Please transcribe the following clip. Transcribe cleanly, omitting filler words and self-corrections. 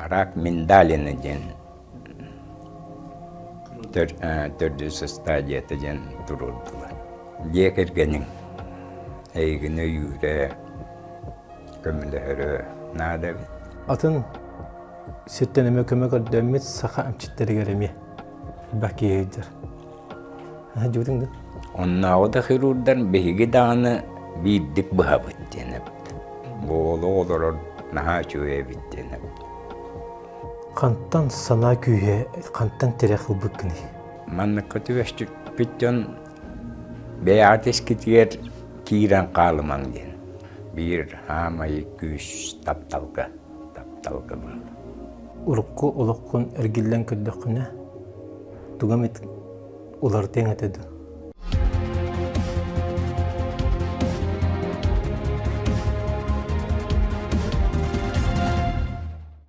Рак миндалина диэн төрдүс стадията диэн туруордулар. Дьиэ кэргэниҥ эйигин өйүүрэ, көмөлөһөрө наада эбит. Атын сиртэн эмэ көмө көрдөммүт саха эмчиттэригэр эмиэ элбэх киһи сылдьар. Дьүтүҥ да? Оннооҕу да хирурдар биһиги даҕаны биирдик быһабыт диэн эбит. Буолу олорор наһаа үчүгэй эбит диэн эбит. Хантан санаа күүһэ, хантан тирэх ылбыккыный? Манныкка түбэспит дьон бэйэҕит искитигэр киирэн хаалымаҥ диэн. Биир хаамай күүс тапталга, тапталга буолла. Урукку олоххун эргиллэн көрдөххүнэ, тугу эмит уларытыаҥ этэ дуу?